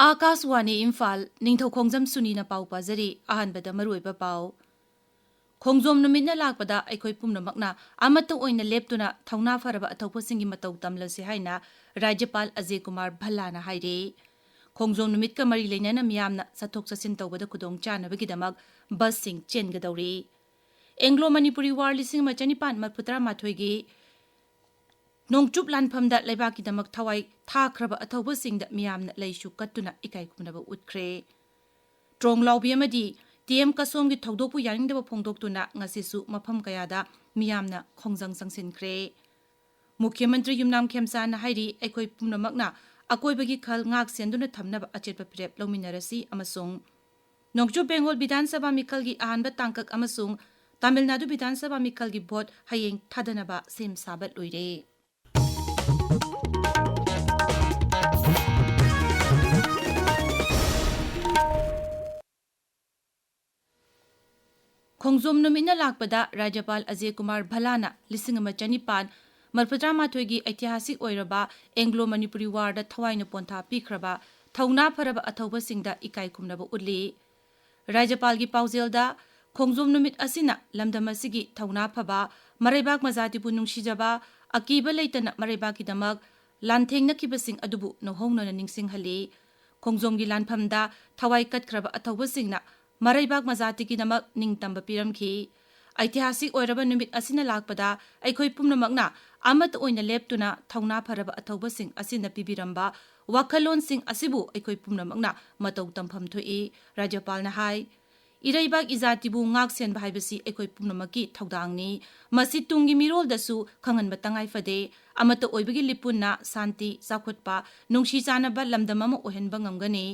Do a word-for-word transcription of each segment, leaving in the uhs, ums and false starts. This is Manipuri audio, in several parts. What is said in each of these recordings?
ꯑꯥꯀꯥꯁꯋꯥꯅꯤ ꯏꯝꯐꯥꯜ, ꯅꯤꯡꯊꯧ ꯈꯣꯡꯖꯝ ꯁꯨꯅꯤꯅ ꯄꯥꯎ ꯄꯥꯖꯔꯤ꯫ ꯑꯍꯥꯟꯕꯗ ꯃꯔꯨꯑꯣꯏꯕ ꯄꯥꯎ꯫ ꯈꯣꯡꯖꯣꯝ ꯅꯨꯃꯤꯠꯅ ꯂꯥꯛꯄꯗ ꯑꯩꯈꯣꯏ ꯄꯨꯝꯅꯃꯛꯅ ꯑꯃꯠꯇ ꯑꯣꯏꯅ ꯂꯦꯞꯇꯨꯅ ꯊꯧꯅꯥ ꯐꯔꯕ ꯑꯊꯧꯕꯁꯤꯡꯒꯤ ꯃꯇꯧ ꯇꯝꯂꯁꯤ ꯍꯥꯏꯅ ꯔꯥꯖ꯭ꯌꯄꯥꯜ ꯑꯖꯦ ꯀꯨꯃꯥꯔ ꯚꯜꯂꯥꯅ ꯍꯥꯏꯔꯤ꯫ ꯈꯣꯡꯖꯣꯝ ꯅꯨꯃꯤꯠꯀ ꯃꯔꯤ ꯂꯩꯅꯅ ꯃꯤꯌꯥꯝꯅ ꯆꯠꯊꯣꯛ ꯆꯠꯁꯤꯟ ꯇꯧꯕꯗ ꯈꯨꯗꯣꯡꯆꯥꯅꯕꯒꯤꯗꯃꯛ ꯕꯁꯁꯤꯡ ꯆꯦꯟꯒꯗꯧꯔꯤ꯫ ꯑꯦꯡꯒ꯭ꯂꯣ ꯃꯅꯤꯄꯨꯔꯤ ꯋꯥꯔ ꯂꯤꯁꯤꯡ ꯑꯃ ꯆꯅꯤꯄꯥꯟ ꯃꯔꯤꯐꯨ ꯇꯔꯥꯃꯥꯊꯣꯏꯒꯤ ꯅꯣꯡꯆꯨꯞ ꯂꯥꯟꯐꯝꯗ ꯂꯩꯕꯥꯛꯀꯤꯗꯃꯛ ꯊꯋꯥꯏ ꯊꯥꯈ꯭ꯔꯕ ꯑꯊꯧꯕꯁꯤꯡꯗ ꯃꯤꯌꯥꯝꯅ ꯂꯩꯁꯨ ꯀꯠꯇꯨꯅ ꯏꯀꯥꯏ ꯈꯨꯝꯅꯕ ꯎꯠꯈ꯭ꯔꯦ꯫ ꯇ꯭ꯔꯣꯡ ꯂꯥꯎꯕꯤ ꯑꯃꯗꯤ ꯇꯤ ꯑꯦꯝ ꯀꯁꯣꯝꯒꯤ ꯊꯧꯗꯣꯛꯄꯨ ꯌꯥꯅꯤꯡꯗꯕ ꯐꯣꯡꯗꯣꯛꯇꯨꯅ ꯉꯁꯤꯁꯨ ꯃꯐꯝ ꯀꯌꯥꯗ ꯃꯤꯌꯥꯝꯅ ꯈꯣꯡꯖꯪ ꯆꯪꯁꯤꯟꯈ꯭ꯔꯦ꯫ ꯃꯨꯈ꯭ꯌ ꯃꯟꯇ꯭ꯔꯤ ꯌꯨꯝꯅꯥꯝ ꯈꯦꯝꯆꯥꯟꯅ ꯍꯥꯏꯔꯤ, ꯑꯩꯈꯣꯏ ꯄꯨꯝꯅꯃꯛꯅ ꯑꯀꯣꯏꯕꯒꯤ ꯈꯜ ꯉꯥꯛ ꯁꯦꯟꯗꯨꯅ ꯊꯝꯅꯕ ꯑꯆꯦꯠꯄ ꯐꯤꯔꯦꯞ ꯂꯧꯃꯤꯟꯅꯔꯁꯤ ꯑꯃꯁꯨꯡ ꯅꯣꯡꯆꯨꯞ ꯕꯦꯡꯒꯣꯜ ꯕꯤꯙꯥꯟ ꯁꯚꯥ ꯃꯤꯈꯜꯒꯤ ꯑꯍꯥꯟꯕ ꯇꯥꯡꯀꯛ ꯑꯃꯁꯨꯡ ꯇꯥꯃꯤꯜ ꯅꯥꯗꯨ ꯕꯤꯙꯥꯟ ꯁꯚꯥ ꯃꯤꯈꯜꯒꯤ ꯚꯣꯠ ꯍꯌꯦꯡ ꯊꯥꯗꯅꯕ ꯁꯦꯝ ꯁꯥꯕ ꯂꯣꯏꯔꯦ꯫ ꯈꯣꯡꯖꯣꯝ ꯅꯨꯃꯤꯠꯅ ꯂꯥꯛꯄꯗ ꯔꯥꯖ꯭ꯌꯄꯥꯜ ꯑꯖꯦ ꯀꯨꯃꯥꯔ ꯚꯜꯂꯥꯅ ꯂꯤꯁꯤꯡ ꯑꯃ ꯆꯅꯤꯄꯥꯟ ꯃꯔꯤꯐꯨꯇꯔꯥꯃꯥꯊꯣꯏꯒꯤ ꯑꯩꯇꯤꯍꯥꯁꯤꯛ ꯑꯣꯏꯔꯕ ꯑꯦꯡꯒ꯭ꯂꯣ ꯃꯅꯤꯄꯨꯔꯤ ꯋꯥꯔꯗ ꯊꯋꯥꯏꯅ ꯄꯣꯟꯊꯥ ꯄꯤꯈ꯭ꯔꯕ ꯊꯧꯅꯥ ꯐꯔꯕ ꯑꯊꯧꯕꯁꯤꯡꯗ ꯏꯀꯥꯏ ꯈꯨꯝꯅꯕ ꯎꯠꯂꯤ꯫ ꯔꯥꯖ꯭ꯌꯄꯥꯜꯒꯤ ꯄꯥꯎꯖꯦꯜꯗ ꯈꯣꯡꯖꯣꯝ ꯅꯨꯃꯤꯠ ꯑꯁꯤꯅ ꯂꯝꯗꯝ ꯑꯁꯤꯒꯤ ꯊꯧꯅꯥ ꯐꯕ, ꯃꯔꯩꯕꯥꯛ ꯃꯖꯥꯇꯤꯕꯨ ꯅꯨꯡꯁꯤꯖꯕ, ꯑꯀꯤꯕ ꯂꯩꯇꯅ ꯃꯔꯩꯕꯥꯛꯀꯤꯗꯃꯛ ꯂꯥꯟꯊꯦꯡꯅꯈꯤꯕꯁꯤꯡ ꯑꯗꯨꯕꯨ ꯅꯧꯍꯧꯅꯅ ꯅꯤꯡꯁꯤꯡꯍꯜꯂꯤ꯫ ꯈꯣꯡꯖꯣꯝꯒꯤ ꯂꯥꯟꯐꯝꯗ ꯊꯋꯥꯏ ꯀꯠꯈ꯭ꯔꯕ ꯑꯊꯧꯕꯁꯤꯡꯅ ꯃꯔꯩꯕꯥꯛ ꯃꯖꯥꯇꯤꯒꯤꯗꯃꯛ ꯅꯤꯡꯇꯝꯕ ꯄꯤꯔꯝꯈꯤ꯫ ꯑꯩꯇꯤꯍꯥꯁꯤꯛ ꯑꯣꯏꯔꯕ ꯅꯨꯃꯤꯠ ꯑꯁꯤꯅ ꯂꯥꯛꯄꯗ ꯑꯩꯈꯣꯏ ꯄꯨꯝꯅꯃꯛꯅ ꯑꯃꯠꯇ ꯑꯣꯏꯅ ꯂꯦꯞꯇꯨꯅ ꯊꯧꯅꯥ ꯐꯔꯕ ꯑꯊꯧꯕꯁꯤꯡ ꯑꯁꯤꯅ ꯄꯤꯕꯤꯔꯝꯕ ꯋꯥꯈꯜꯂꯣꯟꯁꯤꯡ ꯑꯁꯤꯕꯨ ꯑꯩꯈꯣꯏ ꯄꯨꯝꯅꯃꯛꯅ ꯃꯇꯧ ꯇꯝꯐꯝ ꯊꯣꯛꯏ꯫ ꯔꯥꯖ꯭ꯌꯄꯥꯜꯅ ꯍꯥꯏ, ꯏꯔꯩꯕꯥꯛ ꯏꯖꯥꯇꯤꯕꯨ ꯉꯥꯛ ꯁꯦꯟꯕ ꯍꯥꯏꯕꯁꯤ ꯑꯩꯈꯣꯏ ꯄꯨꯝꯅꯃꯛꯀꯤ ꯊꯧꯗꯥꯡꯅꯤ꯫ ꯃꯁꯤ ꯇꯨꯡꯒꯤ ꯃꯤꯔꯣꯜꯗꯁꯨ ꯈꯪꯍꯟꯕ ꯇꯉꯥꯏ ꯐꯗꯦ꯫ ꯑꯃꯠꯇ ꯑꯣꯏꯕꯒꯤ ꯂꯤꯄꯨꯟꯅ ꯁꯥꯟꯇꯤ, ꯆꯥꯎꯈꯠꯄ, ꯅꯨꯡꯁꯤ ꯆꯥꯟꯅꯕ ꯂꯝꯗꯝ ꯑꯃ ꯑꯣꯏꯍꯟꯕ ꯉꯝꯒꯅꯤ꯫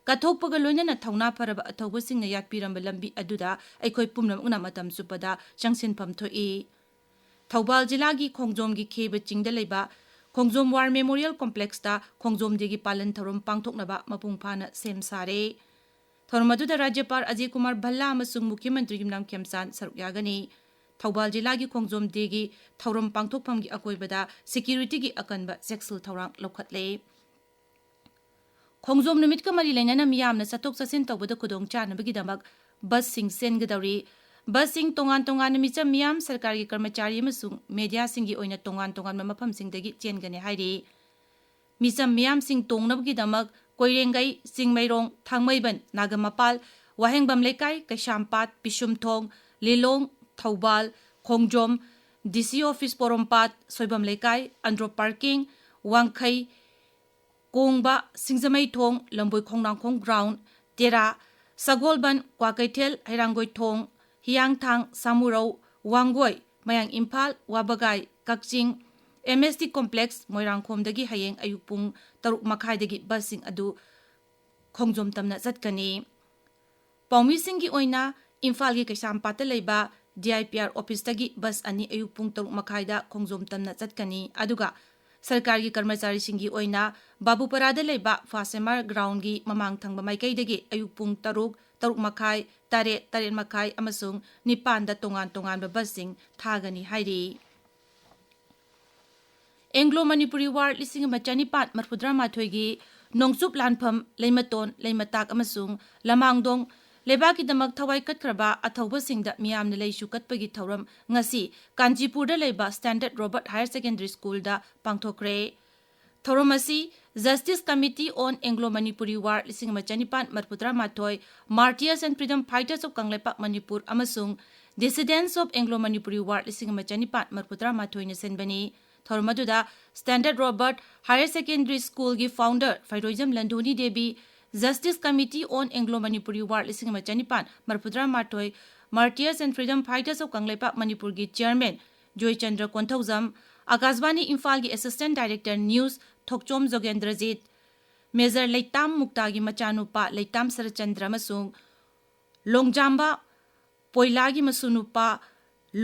ꯀꯠꯊꯣꯛꯄꯒ ꯂꯣꯏꯅꯅ ꯊꯧꯅꯥ ꯐꯔꯕ ꯑꯊꯧꯕꯁꯤꯡꯅ ꯌꯥꯠꯄꯤꯔꯝꯕ ꯂꯝꯕꯤ ꯑꯗꯨꯗ ꯑꯩꯈꯣꯏ ꯄꯨꯝꯅꯃꯛꯅ ꯃꯇꯝ ꯆꯨꯞꯄꯗ ꯆꯪꯁꯤꯟꯐꯝ ꯊꯣꯛꯏ꯫ ꯊꯧꯕꯥꯜ ꯖꯤꯂꯥꯒꯤ ꯈꯣꯡꯖꯣꯝꯒꯤ ꯈꯦꯕ ꯆꯤꯡꯗ ꯂꯩꯕ ꯈꯣꯡꯖꯣꯝ ꯋꯥꯔ ꯃꯦꯃꯣꯔꯤꯌꯦꯜ ꯀꯣꯝꯄ꯭ꯂꯦꯛꯁꯇ ꯈꯣꯡꯖꯣꯝ ꯗꯦꯒꯤ ꯄꯥꯂꯟ ꯊꯧꯔꯝ ꯄꯥꯡꯊꯣꯛꯅꯕ ꯃꯄꯨꯡ ꯐꯥꯅ ꯁꯦꯝ ꯁꯥꯔꯦ꯫ ꯊꯧꯔꯝ ꯑꯗꯨꯗ ꯔꯥꯖ꯭ꯌꯄꯥꯜ ꯑꯖꯦ ꯀꯨꯃꯥꯔ ꯚꯜꯂꯥ ꯑꯃꯁꯨꯡ ꯃꯨꯈ꯭ꯌ ꯃꯟꯇ꯭ꯔꯤ ꯌꯨꯝꯅꯥꯝ ꯈꯦꯝꯆꯥꯟ ꯁꯔꯨꯛ ꯌꯥꯒꯅꯤ꯫ ꯊꯧꯕꯥꯜ ꯖꯤꯂꯥꯒꯤ ꯈꯣꯡꯖꯣꯝ ꯗꯦꯒꯤ ꯊꯧꯔꯝ ꯄꯥꯡꯊꯣꯛꯐꯝꯒꯤ ꯑꯀꯣꯏꯕꯗ ꯁꯦꯀ꯭ꯌꯨꯔꯤꯇꯤꯒꯤ ꯑꯀꯟꯕ ꯆꯦꯛꯁꯤꯜ ꯊꯧꯔꯥꯡ ꯂꯧꯈꯠꯂꯦ꯫ ꯈꯣꯡꯖꯣꯝ ꯅꯨꯃꯤꯠꯀ ꯃꯔꯤ ꯂꯩꯅꯅ ꯃꯤꯌꯥꯝꯅ ꯆꯠꯊꯣꯛ ꯆꯠꯁꯤꯟ ꯇꯧꯕꯗ ꯈꯨꯗꯣꯡ ꯆꯥꯅꯕꯒꯤꯗꯃꯛ ꯕꯁꯁꯤꯡ ꯆꯦꯟꯒꯗꯧꯔꯤ꯫ ꯕꯁꯁꯤꯡ ꯇꯣꯉꯥꯟ ꯇꯣꯉꯥꯟꯅ ꯃꯤꯆꯝ ꯃꯤꯌꯥꯝ, ꯁꯔꯀꯥꯔꯒꯤ ꯀꯔꯃꯆꯥꯔꯤ ꯑꯃꯁꯨꯡ ꯃꯦꯗꯤꯌꯥꯁꯤꯡꯒꯤ ꯑꯣꯏꯅ ꯇꯣꯉꯥꯟ ꯇꯣꯉꯥꯟꯕ ꯃꯐꯝꯁꯤꯡꯗꯒꯤ ꯆꯦꯟꯒꯅꯤ ꯍꯥꯏꯔꯤ꯫ ꯃꯤꯆꯝ ꯃꯤꯌꯥꯝꯁꯤꯡ ꯇꯣꯡꯅꯕꯒꯤꯗꯃꯛ ꯀꯣꯏꯔꯦꯡꯒꯩ, ꯆꯤꯡꯃꯩꯔꯣꯡ, ꯊꯥꯡꯃꯩꯕꯟ, ꯅꯥꯒꯥꯃꯄꯥꯜ, ꯋꯥꯍꯦꯡꯕꯝ ꯂꯩꯀꯥꯏ, ꯀꯩꯁꯥꯝꯄꯥꯠ, ꯄꯤꯁꯨꯝꯊꯣꯡ, ꯂꯤꯂꯣꯡ, ꯊꯧꯕꯥꯜ, ꯈꯣꯡꯖꯣꯝ, ꯗꯤ ꯁꯤ ꯑꯣꯐꯤꯁ ꯄꯣꯔꯣꯝꯄꯥꯠ, ꯁꯣꯏꯕꯝ ꯂꯩꯀꯥꯏ, ꯑꯟꯗ꯭ꯔꯣ ꯄꯥꯔꯀꯤꯡ, ꯋꯥꯡꯈꯩ, ꯀꯣꯡꯕ, ꯁꯤꯡꯖꯃꯩꯊꯣꯡ, ꯂꯝꯕꯣꯏ ꯈꯣꯡꯅꯥꯡꯈꯣꯡ ꯒ꯭ꯔꯥꯎꯟ, ꯇꯦꯔꯥ, ꯁꯒꯣꯜꯕꯟ, ꯀ꯭ꯋꯥꯀꯩꯊꯦꯜ, ꯍꯩꯔꯥꯡꯒꯣꯏꯊꯣꯡ, ꯍꯤꯌꯥꯡꯊꯥꯡ, ꯁꯥꯃꯨꯔꯧ, ꯋꯥꯡꯒꯣꯏ, ꯃꯌꯥꯡ ꯏꯝꯐꯥꯜ, ꯋꯥꯕꯒꯥꯏ, ꯀꯛꯆꯤꯡ, ꯑꯦꯝ ꯑꯦꯁ ꯇꯤ ꯀꯣꯝꯄ꯭ꯂꯦꯛꯁ, ꯃꯣꯏꯔꯥꯡꯈꯣꯝꯗꯒꯤ ꯍꯌꯦꯡ ꯑꯌꯨꯛ ꯄꯨꯡ ꯇꯔꯨꯛ ꯃꯈꯥꯏꯗꯒꯤ ꯕꯁꯁꯤꯡ ꯑꯗꯨ ꯈꯣꯡꯖꯣꯝ ꯇꯝꯅ ꯆꯠꯀꯅꯤ꯫ ꯄꯥꯎꯃꯤꯁꯤꯡꯒꯤ ꯑꯣꯏꯅ ꯏꯝꯐꯥꯜꯒꯤ ꯀꯩꯁꯥꯝꯄꯥꯠꯇ ꯂꯩꯕ D I P R ꯑꯣꯐꯤꯁꯇꯒꯤ bus ꯑꯅꯤ ꯑꯌꯨꯛ ꯄꯨꯡ ꯇꯔꯨꯛ ꯃꯈꯥꯏꯗ ꯈꯣꯡꯖꯣꯝ ꯇꯝꯅ ꯆꯠꯀꯅꯤ꯫ ꯑꯗꯨꯒ ꯁꯔꯀꯥꯔꯒꯤ ꯀꯔꯃꯆꯥꯔꯤꯁꯤꯡꯒꯤ ꯑꯣꯏꯅ ꯕꯥꯕꯨꯄꯔꯥꯗ ꯂꯩꯕ ꯐꯥꯁ ꯑꯦꯝ ꯑꯥꯔ ꯒ꯭ꯔꯥꯎꯟꯒꯤ ꯃꯃꯥꯡ ꯊꯪꯕ ꯃꯥꯏꯀꯩꯗꯒꯤ ꯑꯌꯨꯛ ꯄꯨꯡ ꯇꯔꯨꯛ, ꯇꯔꯨꯛ ꯃꯈꯥꯏ, ꯇꯔꯦꯠ, ꯇꯔꯦꯠ ꯃꯈꯥꯏ ꯑꯃꯁꯨꯡ ꯅꯤꯄꯥꯟꯗ ꯇꯣꯉꯥꯟ ꯇꯣꯉꯥꯟꯕ ꯕꯁꯁꯤꯡ ꯊꯥꯒꯅꯤ ꯍꯥꯏꯔꯤ꯫ ꯑꯦꯡꯒ꯭ꯂꯣ ꯃꯅꯤꯄꯨꯔꯤ ꯋꯥꯔ ꯂꯤꯁꯤꯡ ꯑꯃ ꯆꯅꯤꯄꯥꯟ ꯃꯔꯤꯐꯨꯇꯔꯥ ꯃꯥꯊꯣꯏꯒꯤ ꯅꯣꯡꯆꯨꯞ ꯂꯥꯟꯐꯝ ꯂꯩꯃꯇꯣꯟ, ꯂꯩꯃꯇꯥꯛ ꯑꯃꯁꯨꯡ ꯂꯃꯥꯡꯗꯣꯡ ꯂꯩꯕꯥꯛꯀꯤꯗꯃꯛ ꯊꯋꯥꯏ ꯀꯠꯈ꯭ꯔꯕ ꯑꯊꯧꯕꯁꯤꯡꯗ ꯃꯤꯌꯥꯝꯅ ꯂꯩꯁꯨ ꯀꯠꯄꯒꯤ ꯊꯧꯔꯝ ꯉꯁꯤ ꯀꯥꯟꯆꯤꯄꯨꯔꯗ ꯂꯩꯕ ꯁ꯭ꯇꯥꯟꯗꯔꯗ ꯔꯣꯕꯔꯠ ꯍꯥꯌꯔ ꯁꯦꯀꯦꯟꯗꯔꯤ ꯁ꯭ꯀꯨꯜꯗ ꯄꯥꯡꯊꯣꯛꯈ꯭ꯔꯦ꯫ ꯊꯧꯔꯝ ꯑꯁꯤ Justice Committee on Anglo Manipuri War ꯂꯤꯁꯤꯡ ꯑꯃ ꯆꯅꯤꯄꯥꯟ ꯃꯔꯤꯐꯨꯇꯔꯥ ꯃꯥꯊꯣꯏ, Martyrs and Freedom Fighters of Kangleipak Manipur ꯑꯃꯁꯨꯡ Dissidents of Anglo Manipuri War ꯂꯤꯁꯤꯡ ꯑꯃ ꯆꯅꯤꯄꯥꯟ ꯃꯔꯤꯐꯨꯇꯔꯥ ꯃꯥꯊꯣꯏꯅ ꯁꯤꯟꯕꯅꯤ꯫ ꯊꯧꯔꯝ ꯑꯗꯨꯗ ꯁ꯭ꯇꯥꯟꯗꯔꯗ ꯔꯣꯕꯔꯠ ꯍꯥꯌꯔ ꯁꯦꯀꯦꯟꯗꯔꯤ ꯁ꯭ꯀꯨꯜꯒꯤ founder Feiroijam Londoni Devi, Justice Committee on Anglo Manipuri War ꯂꯤꯁꯤꯡ ꯑꯃ ꯆꯅꯤꯄꯥꯟ ꯃꯔꯤꯐꯨꯇꯔꯥ ꯃꯥꯊꯣꯏ, Martyrs and Freedom Fighters of Kangleipak ꯃꯅꯤꯄꯨꯔꯒꯤ ꯆꯤꯌꯔꯃꯦꯟ ꯖꯣꯏꯆꯟꯗ꯭ꯔ ꯀꯣꯟꯊꯧꯖꯝ, ꯑꯀꯥꯁꯕꯥꯅꯤ ꯏꯝꯐꯥꯜꯒꯤ ꯑꯦꯁꯤꯁꯇꯦꯟꯠ ꯗꯥꯏꯔꯦꯛꯇꯔ ꯅ꯭ꯌꯨꯁ ꯊꯣꯛꯆꯣꯝ ꯖꯣꯒꯦꯟꯗ꯭ꯔꯖꯤꯠ, ꯃꯦꯖꯔ ꯂꯩꯇꯥꯝ ꯃꯨꯛꯇꯥꯒꯤ ꯃꯆꯥꯅꯨꯄꯥ ꯂꯩꯇꯥꯝ ꯁꯔꯠꯆꯟꯗ꯭ꯔ ꯑꯃꯁꯨꯡ ꯂꯣꯡꯖꯥꯝꯕ ꯄꯣꯏꯂꯥꯒꯤ ꯃꯁꯨꯅꯨꯄꯥ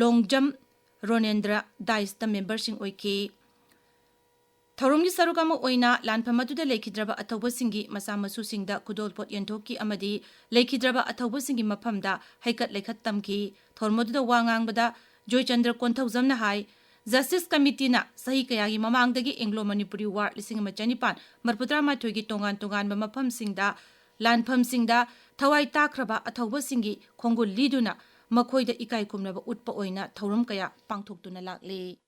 ꯂꯣꯡꯖꯝ ꯔꯣꯅꯦꯟꯗ꯭ꯔ ꯗꯥꯏꯁꯇ ꯃꯦꯝꯕꯔꯁꯤꯡ ꯑꯣꯏꯈꯤ꯫ ꯊꯧꯔꯝꯒꯤ ꯁꯔꯨꯛ ꯑꯃ ꯑꯣꯏꯅ ꯂꯥꯟꯐꯝ ꯑꯗꯨꯗ ꯂꯩꯈꯤꯗ꯭ꯔꯕ ꯑꯊꯧꯕꯁꯤꯡꯒꯤ ꯃꯆꯥ ꯃꯁꯨꯁꯤꯡꯗ ꯈꯨꯗꯣꯜꯄꯣꯠ ꯌꯦꯟꯊꯣꯛꯈꯤ ꯑꯃꯗꯤ ꯂꯩꯈꯤꯗ꯭ꯔꯕ ꯑꯊꯧꯕꯁꯤꯡꯒꯤ ꯃꯐꯝꯗ ꯍꯩꯀꯠ ꯂꯩꯈꯠ ꯇꯝꯈꯤ꯫ ꯊꯧꯔꯝ ꯑꯗꯨꯗ ꯋꯥ ꯉꯥꯡꯕꯗ ꯖꯣꯏꯆꯟꯗ꯭ꯔ ꯀꯣꯟꯊꯧꯖꯝꯅ ꯍꯥꯏ, ꯖꯁꯇꯤꯁ ꯀꯃꯤꯇꯤꯅ ꯆꯍꯤ ꯀꯌꯥꯒꯤ ꯃꯃꯥꯡꯗꯒꯤ ꯑꯦꯡꯒ꯭ꯂꯣ ꯃꯅꯤꯄꯨꯔꯤ ꯋꯥꯔ ꯂꯤꯁꯤꯡ ꯑꯃ ꯆꯅꯤꯄꯥꯟ ꯃꯔꯤꯐꯨꯇꯔꯥ ꯃꯥꯊꯣꯏꯒꯤ ꯇꯣꯉꯥꯟ ꯇꯣꯉꯥꯟꯕ ꯃꯐꯝꯁꯤꯡꯗ, ꯂꯥꯟꯐꯝꯁꯤꯡꯗ ꯊꯋꯥꯏ ꯇꯥꯈ꯭ꯔꯕ ꯑꯊꯧꯕꯁꯤꯡꯒꯤ ꯈꯣꯡꯒꯨꯜ ꯂꯤꯗꯨꯅ ꯃꯈꯣꯏꯗ ꯏꯀꯥꯏ ꯈꯨꯝꯅꯕ ꯎꯠꯄ ꯑꯣꯏꯅ ꯊꯧꯔꯝ ꯀꯌꯥ ꯄꯥꯡꯊꯣꯛꯇꯨꯅ ꯂꯥꯛꯂꯤ꯫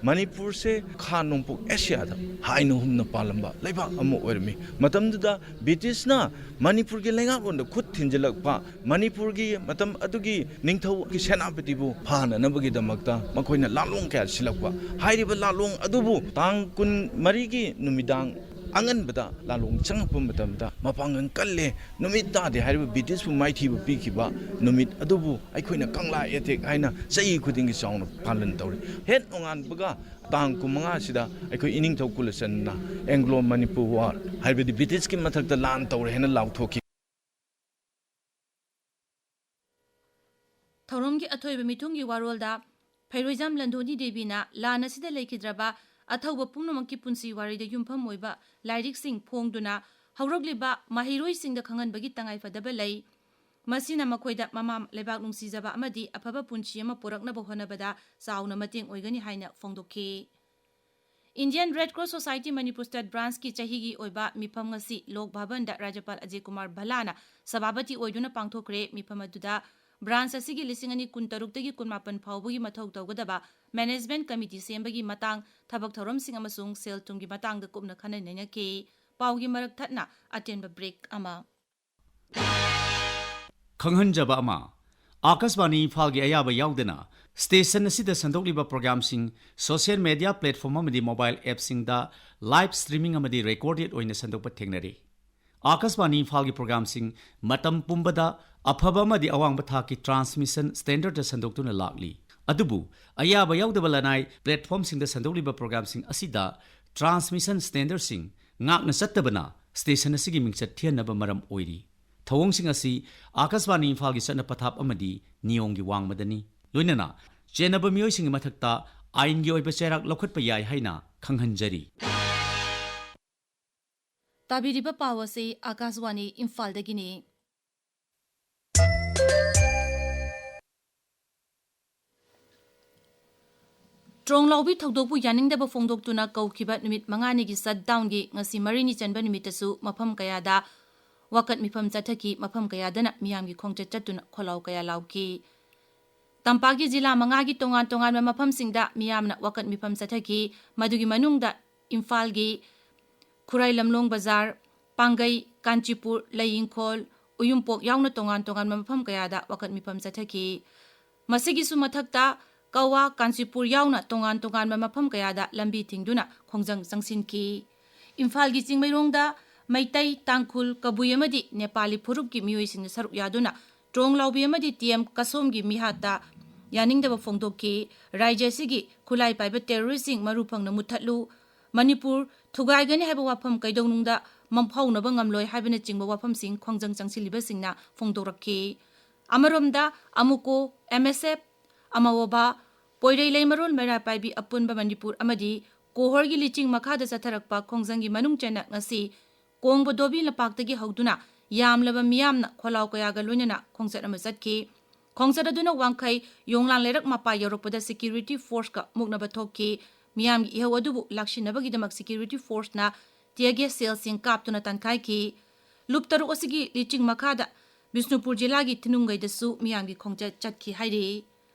ꯃꯅꯤꯄꯨꯔꯁꯦ ꯈꯥ ꯅꯣꯡꯄꯣꯛ ꯑꯦꯁꯤꯌꯥꯗ ꯍꯥꯏꯅ ꯍꯨꯝꯅ ꯄꯥꯜꯂꯝꯕ ꯂꯩꯕꯥꯛ ꯑꯃ ꯑꯣꯏꯔꯝꯃꯤ꯫ ꯃꯇꯝꯗꯨꯗ ꯕ꯭ꯔꯤꯇꯤꯁꯅ ꯃꯅꯤꯄꯨꯔꯒꯤ ꯂꯩꯉꯥꯛꯂꯣꯟꯗ ꯈꯨꯠ ꯊꯤꯟꯖꯤꯜꯂꯛꯄ, ꯃꯅꯤꯄꯨꯔꯒꯤ ꯃꯇꯝ ꯑꯗꯨꯒꯤ ꯅꯤꯡꯊꯧꯒꯤ ꯁꯦꯅꯥꯄꯇꯤꯕꯨ ꯐꯥꯅꯅꯕꯒꯤꯗꯃꯛꯇ ꯃꯈꯣꯏꯅ ꯂꯥꯂꯣꯡ ꯀꯌꯥ ꯁꯤꯜꯂꯛꯄ꯫ ꯍꯥꯏꯔꯤꯕ ꯂꯥꯂꯣꯡ ꯑꯗꯨꯕꯨ ꯇꯥꯡ ꯀꯨꯟ ꯃꯔꯤꯒꯤ ꯅꯨꯃꯤꯗꯥꯡ ꯑꯉꯟꯕꯗ ꯂꯥꯂꯣꯡ ꯆꯪꯉꯛꯄ ꯃꯇꯝꯗ ꯃꯄꯥꯡꯒꯜ ꯀꯜꯂꯦ꯫ ꯅꯨꯃꯤꯠ ꯇꯥꯗꯦ ꯍꯥꯏꯔꯤꯕ ꯕ꯭ꯔꯤꯇꯤꯁꯄꯨ ꯃꯥꯏꯊꯤꯕ ꯄꯤꯈꯤꯕ ꯅꯨꯃꯤꯠ ꯑꯗꯨꯕꯨ ꯑꯩꯈꯣꯏꯅ ꯀꯪꯂꯥ ꯑꯦꯇꯦꯛ ꯍꯥꯏꯅ ꯆꯍꯤ ꯈꯨꯗꯤꯡꯒꯤ ꯆꯥꯎꯅ ꯄꯥꯂꯟ ꯇꯧꯔꯤ꯫ ꯍꯦꯛ ꯅꯣꯡꯉꯥꯟꯕꯒ ꯇꯥꯡ ꯀꯨꯟꯃꯉꯥꯁꯤꯗ ꯑꯩꯈꯣꯏ ꯏꯅꯤꯡꯊꯧ ꯀꯨꯂꯆꯟꯗ꯭ꯔꯅ ꯑꯦꯡꯒ꯭ꯂꯣ ꯃꯅꯤꯄꯨꯔ ꯋꯥꯔ, ꯍꯥꯏꯕꯗꯤ ꯕ꯭ꯔꯤꯇꯤꯁꯀꯤ ꯃꯊꯛꯇ ꯂꯥꯟ ꯇꯧꯔꯦ ꯍꯥꯏꯅ ꯂꯥꯎꯊꯣꯛꯈꯤ꯫ ꯊꯧꯔꯝꯒꯤ ꯑꯊꯣꯏꯕ ꯃꯤꯊꯨꯡꯒꯤ ꯋꯥꯔꯣꯜꯗ ꯐꯩꯔꯣꯏꯖꯝ ꯂꯟꯗꯣꯅꯤ ꯗꯦꯕꯤꯅ ꯂꯥꯟ ꯑꯁꯤꯗ ꯂꯩꯈꯤꯗ꯭ꯔꯕ ꯑꯊꯧꯕ ꯄꯨꯝꯅꯃꯛꯀꯤ ꯄꯨꯟꯁꯤ ꯋꯥꯔꯤꯗ ꯌꯨꯝꯐꯝ ꯑꯣꯏꯕ ꯂꯥꯏꯔꯤꯛꯁꯤꯡ ꯐꯣꯡꯗꯨꯅ ꯍꯧꯔꯛꯂꯤꯕ ꯃꯍꯩꯔꯣꯏꯁꯤꯡꯗ ꯈꯪꯍꯟꯕꯒꯤ ꯇꯉꯥꯏꯐꯗꯕ ꯂꯩ꯫ ꯃꯁꯤꯅ ꯃꯈꯣꯏꯗ ꯃꯃꯥ ꯂꯩꯕꯥꯛ ꯅꯨꯡꯁꯤꯖꯕ ꯑꯃꯗꯤ ꯑꯐꯕ ꯄꯨꯟꯁꯤ ꯑꯃ ꯄꯨꯔꯛꯅꯕ ꯍꯣꯠꯅꯕꯗ ꯆꯥꯎꯅ ꯃꯇꯦꯡ ꯑꯣꯏꯒꯅꯤ ꯍꯥꯏꯅ ꯐꯣꯡꯗꯣꯛꯈꯤ꯫ Indian Red Cross Society Manipur State Branchꯀꯤ ꯆꯍꯤꯒꯤ ꯑꯣꯏꯕ ꯃꯤꯐꯝ ꯉꯁꯤ ꯂꯣꯛ ꯚꯕꯟꯗ ꯔꯥꯖ꯭ꯌꯄꯥꯜ ꯑꯖꯌ ꯀꯨꯃꯥꯔ ꯚꯜꯂꯥꯅ ꯁꯚꯥꯄꯇꯤ ꯑꯣꯏꯗꯨꯅ ꯄꯥꯡꯊꯣꯛꯈ꯭ꯔꯦ꯫ ꯃꯤꯐꯝ ꯑꯗꯨꯗ branch ꯑꯁꯤꯒꯤ ꯂꯤꯁꯤꯡ ꯑꯅꯤ ꯀꯨꯟꯇꯔꯨꯛꯇꯒꯤ ꯀꯨꯟꯃꯥꯄꯟ ꯐꯥꯎꯕꯒꯤ ꯃꯊꯧ ꯇꯧꯒꯗꯕ management committee ꯁꯦꯝꯕꯒꯤ ꯃꯇꯥꯡ, ꯊꯕꯛ ꯊꯧꯔꯝꯁꯤꯡ ꯑꯃꯁꯨꯡ ꯁꯦꯜ ꯊꯨꯝꯒꯤ ꯃꯇꯥꯡꯗ ꯀꯨꯞꯅ ꯈꯟꯅ ꯅꯩꯅꯈꯤ꯫ ꯄꯥꯎꯒꯤ ꯃꯔꯛ ꯊꯠꯅ ꯑꯇꯦꯟꯕ break ꯑꯃ꯫ ꯈꯪꯍꯟꯖꯕ ꯑꯃ, ꯑꯥꯀꯥꯁꯕꯥꯅꯤ ꯏꯝꯐꯥꯜꯒꯤ ꯑꯌꯥꯕ ꯌꯥꯎꯗꯅ station ꯑꯁꯤꯗ ꯁꯟꯗꯣꯛꯂꯤꯕ programꯁꯤꯡ social media platform ꯑꯃꯗꯤ mobile appꯁꯤꯡꯗ live streaming ꯑꯃꯗꯤ recorded ꯑꯣꯏꯅ ꯁꯟꯗꯣꯛꯄ ꯊꯦꯡꯅꯔꯤ꯫ ꯑꯥꯀꯥꯁꯕꯥꯅꯤ ꯏꯝꯐꯥꯜꯒꯤ programꯁꯤꯡ ꯃꯇꯝ ꯄꯨꯝꯕꯗ ꯑꯐꯕ ꯑꯃꯗꯤ ꯑꯋꯥꯡꯕ ꯊꯥꯛꯀꯤ transmission standardꯇ ꯁꯟꯗꯣꯛꯇꯨꯅ ꯂꯥꯛꯂꯤ꯫ ꯑꯗꯨꯕꯨ ꯑꯌꯥꯕ ꯌꯥꯎꯗꯕ ꯂꯅꯥꯏ platformꯁꯤꯡꯗ ꯁꯟꯗꯣꯛꯂꯤꯕ programꯁꯤꯡ ꯑꯁꯤꯗ transmission standardꯁꯤꯡ ꯉꯥꯛꯅ ꯆꯠꯇꯕꯅ station ꯑꯁꯤꯒꯤ ꯃꯤꯡꯆꯠ ꯊꯤꯍꯟꯅꯕ ꯃꯔꯝ ꯑꯣꯏꯔꯤ꯫ ꯊꯧꯑꯣꯡꯁꯤꯡ ꯑꯁꯤ ꯑꯥꯀꯥꯁꯕꯥꯅꯤ ꯏꯝꯐꯥꯜꯒꯤ ꯆꯠꯅ ꯄꯊꯥꯞ ꯑꯃꯗꯤ ꯅꯤꯌꯣꯝꯒꯤ ꯋꯥꯡꯃꯗꯅꯤ꯫ ꯂꯣꯏꯅꯅ ꯆꯦꯟꯅꯕ ꯃꯤꯑꯣꯏꯁꯤꯡꯒꯤ ꯃꯊꯛꯇ ꯑꯥꯏꯟꯒꯤ ꯑꯣꯏꯕ ꯆꯩꯔꯥꯛ ꯂꯧꯈꯠꯄ ꯌꯥꯏ ꯍꯥꯏꯅ ꯈꯪꯍꯟꯖꯔꯤ꯫ ꯇꯥꯕꯤꯔꯤꯕ ꯄꯥꯎ ꯑꯁꯤ ꯑꯥꯀꯥꯁꯕꯥꯅꯤ ꯏꯝꯐꯥꯜꯗꯒꯤꯅꯤ꯫ ꯇ꯭ꯔꯣꯡ ꯂꯥꯎꯕꯤ ꯊꯧꯗꯣꯛꯄꯨ ꯌꯥꯅꯤꯡꯗꯕ ꯐꯣꯡꯗꯣꯛꯇꯨꯅ ꯀꯧꯈꯤꯕ ꯅꯨꯃꯤꯠ ꯃꯉꯥꯅꯤꯒꯤ ꯁꯠꯗꯥꯎꯟꯒꯤ ꯉꯁꯤ ꯃꯔꯤꯅꯤ ꯆꯟꯕ ꯅꯨꯃꯤꯠꯇꯁꯨ ꯃꯐꯝ ꯀꯌꯥꯗ ꯋꯥꯀꯠ ꯃꯤꯐꯝ ꯆꯠꯊꯈꯤ꯫ ꯃꯐꯝ ꯀꯌꯥꯗꯅ ꯃꯤꯌꯥꯝꯒꯤ ꯈꯣꯡꯆꯠ ꯆꯠꯇꯨꯅ ꯈꯣꯜꯂꯥꯎ ꯀꯌꯥ ꯂꯥꯎꯈꯤ꯫ ꯇꯝꯄꯥꯛꯀꯤ ꯖꯤꯂꯥ ꯃꯉꯥꯒꯤ ꯇꯣꯉꯥꯟ ꯇꯣꯉꯥꯟꯕ ꯃꯐꯝꯁꯤꯡꯗ ꯃꯤꯌꯥꯝꯅ ꯋꯥꯀꯠ ꯃꯤꯐꯝ ꯆꯠꯊꯈꯤ꯫ ꯃꯗꯨꯒꯤ ꯃꯅꯨꯡꯗ ꯏꯝꯐꯥꯜꯒꯤ ꯈꯨꯔꯥꯏ ꯂꯝꯂꯣꯡ ꯕꯖꯥꯔ, ꯄꯥꯡꯒꯩ, ꯀꯥꯟꯆꯤꯄꯨꯔ, ꯂꯩꯏꯪꯈꯣꯜ, ꯎꯌꯨꯝꯄꯣꯛ ꯌꯥꯎꯅ ꯇꯣꯉꯥꯟ ꯇꯣꯉꯥꯟꯕ ꯃꯐꯝ ꯀꯌꯥꯗ ꯋꯥꯀꯠ ꯃꯤꯐꯝ ꯆꯠꯊꯈꯤ꯫ ꯃꯁꯤꯒꯤꯁꯨ ꯃꯊꯛꯇ ꯀꯋꯥ, ꯀꯥꯟꯆꯤꯄꯨꯔ ꯌꯥꯎꯅ ꯇꯣꯉꯥꯟ ꯇꯣꯉꯥꯟꯕ ꯃꯐꯝ ꯀꯌꯥꯗ ꯂꯝꯕꯤ ꯊꯤꯡꯗꯨꯅ ꯈꯣꯡꯖꯪ ꯆꯪꯁꯤꯟꯈꯤ꯫ ꯏꯝꯐꯥꯜꯒꯤ ꯆꯤꯡꯃꯩꯔꯣꯡꯗ ꯃꯩꯇꯩ, ꯇꯥꯡꯈꯨꯜ, ꯀꯕꯨꯏ ꯑꯃꯗꯤ ꯅꯦꯄꯥꯂꯤ ꯐꯨꯔꯨꯞꯀꯤ ꯃꯤꯑꯣꯏꯁꯤꯡꯅ ꯁꯔꯨꯛ ꯌꯥꯗꯨꯅ ꯇ꯭ꯔꯣꯡ ꯂꯥꯎꯕꯤ ꯑꯃꯗꯤ ꯇꯤ ꯑꯦꯝ ꯀꯁꯣꯝꯒꯤ ꯃꯤꯍꯥꯠꯇ ꯌꯥꯅꯤꯡꯗꯕ ꯐꯣꯡꯗꯣꯛꯈꯤ꯫ ꯔꯥꯖ꯭ꯌ ꯑꯁꯤꯒꯤ ꯈꯨꯠꯂꯥꯏ ꯄꯥꯏꯕ terroristꯁꯤꯡ ꯃꯔꯨ ꯐꯪꯅ ꯃꯨꯠꯊꯠꯂꯨ, ꯃꯅꯤꯄꯨꯔ ꯊꯨꯒꯥꯏꯒꯅꯤ ꯍꯥꯏꯕ ꯋꯥꯐꯝ ꯀꯩꯗꯧꯅꯨꯡꯗ ꯃꯪꯐꯥꯎꯅꯕ ꯉꯝꯂꯣꯏ ꯍꯥꯏꯕꯅꯆꯤꯡꯕ ꯋꯥꯐꯝꯁꯤꯡ ꯈꯣꯡꯖꯪ ꯆꯪꯁꯤꯜꯂꯤꯕꯁꯤꯡꯅ ꯐꯣꯡꯗꯣꯔꯛꯈꯤ꯫ ꯑꯃꯔꯣꯝꯗ ꯑꯃꯨꯀꯣ, ꯑꯦꯝ ꯑꯦꯁ ꯑꯦꯐ, ꯑꯃꯑꯣꯕ, ꯄꯣꯏꯔꯩ ꯂꯩꯃꯔꯣꯜ ꯃꯩꯔꯥ ꯄꯥꯏꯕꯤ ꯑꯄꯨꯟꯕ ꯃꯅꯤꯄꯨꯔ ꯑꯃꯗꯤ ꯀꯣꯍꯣꯔꯒꯤ ꯂꯤꯆꯤꯡ ꯃꯈꯥꯗ ꯆꯠꯊꯔꯛꯄ ꯈꯣꯡꯖꯪꯒꯤ ꯃꯅꯨꯡ ꯆꯟꯅ ꯉꯁꯤ ꯀꯣꯡꯕ ꯗꯣꯕꯤ ꯂꯝꯄꯥꯛꯇꯒꯤ ꯍꯧꯗꯨꯅ ꯌꯥꯝꯂꯕ ꯃꯤꯌꯥꯝꯅ ꯈꯣꯜꯂꯥꯎ ꯀꯌꯥꯒ ꯂꯣꯏꯅꯅ ꯈꯣꯡꯆꯠ ꯑꯃ ꯆꯠꯈꯤ꯫ ꯈꯣꯡꯆꯠ ꯑꯗꯨꯅ ꯋꯥꯡꯈꯩ ꯌꯣꯡꯂꯥꯡ ꯂꯩꯔꯛ ꯃꯄꯥ ꯌꯧꯔꯛꯄꯗ security forceꯀ ꯃꯨꯛꯅꯕ ꯊꯣꯛꯈꯤ꯫ ꯃꯤꯌꯥꯝꯒꯤ ꯏꯍꯧ ꯑꯗꯨꯕꯨ ꯂꯥꯛꯁꯤꯟꯅꯕꯒꯤꯗꯃꯛ security forceꯅ tear gas shellꯁꯤꯡ ꯀꯥꯞꯇꯨꯅ ꯇꯥꯟꯈꯥꯏꯈꯤ꯫ ꯂꯨꯞ ꯇꯔꯨꯛ ꯑꯁꯤꯒꯤ ꯂꯤꯆꯤꯡ ꯃꯈꯥꯗ ꯕꯤꯁꯅꯨꯄꯨꯔ ꯖꯤꯂꯥꯒꯤ ꯊꯤꯅꯨꯡꯒꯩꯗꯁꯨ ꯃꯤꯌꯥꯝꯒꯤ ꯈꯣꯡꯆꯠ ꯆꯠꯈꯤ ꯍꯥꯏꯔꯤ꯫